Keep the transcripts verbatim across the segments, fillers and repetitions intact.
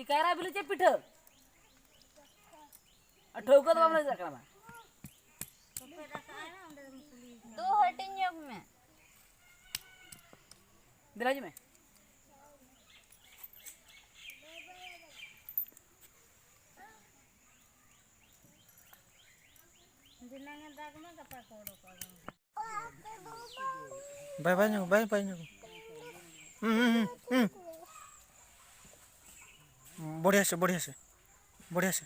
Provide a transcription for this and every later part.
ᱠᱟᱭᱨᱟ ᱵᱤᱞᱤ ᱪᱮ ᱯᱤᱴᱷᱟᱹ? ᱟᱨ ᱴᱷᱟᱹᱣᱠᱟᱹ ᱫᱚ ᱵᱟᱢ ᱞᱟᱹᱭ ᱫᱟᱲᱮᱭᱟᱜ ᱠᱟᱱᱟ᱾ ᱫᱩ ᱦᱟᱹᱴᱤᱧ ᱧᱚᱜ ᱢᱮ᱾ ᱫᱮᱞᱟ ᱦᱤᱡᱩᱜ ᱢᱮ᱾ ᱫᱷᱤᱱᱟᱹᱝ ᱮ ᱫᱟᱜᱽ ᱢᱟ, ᱜᱟᱯᱟ ᱠᱚ ᱚᱰᱚᱠᱚᱜᱼᱟ ᱵᱟᱝ? ᱵᱟᱭ, ᱵᱟᱭ ᱧᱟᱢ, ᱵᱟᱭ, ᱵᱟᱭ ᱧᱟᱢ᱾ ᱦᱩᱸ, ᱦᱩᱸ, ᱦᱩᱸ, ᱦᱩᱸ᱾ ᱵᱚᱲᱦᱤᱭᱟ ᱥᱮ, ᱵᱚᱲᱦᱤᱭᱟ ᱥᱮ, ᱵᱚᱲᱦᱤᱭᱟ ᱥᱮ᱾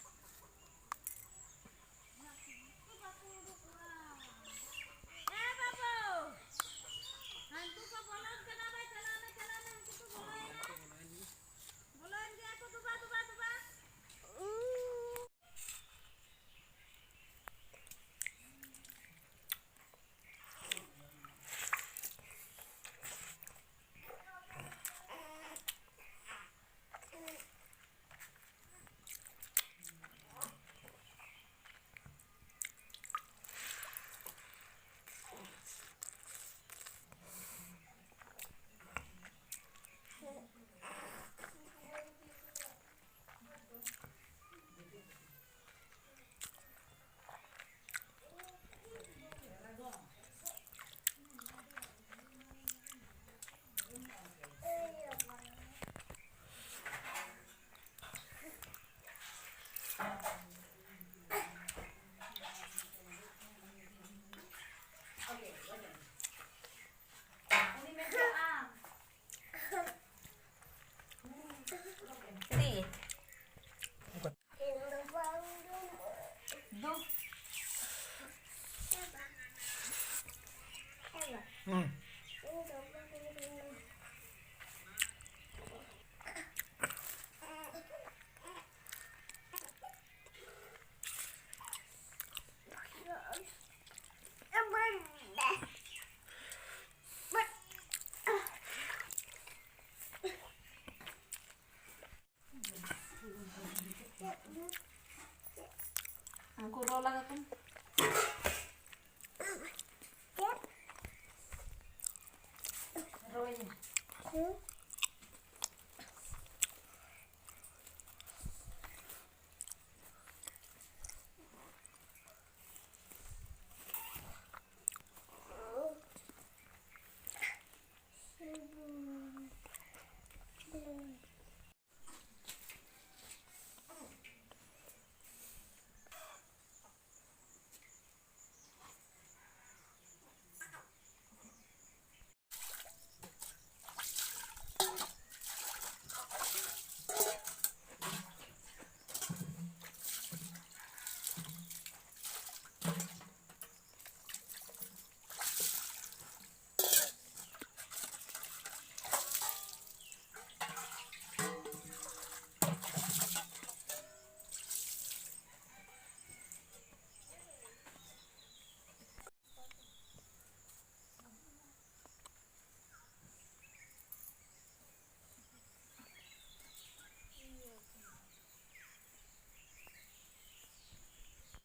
ᱩᱱᱠᱩ ᱨᱚ ᱞᱟᱜᱟ ᱠᱚᱢ᱾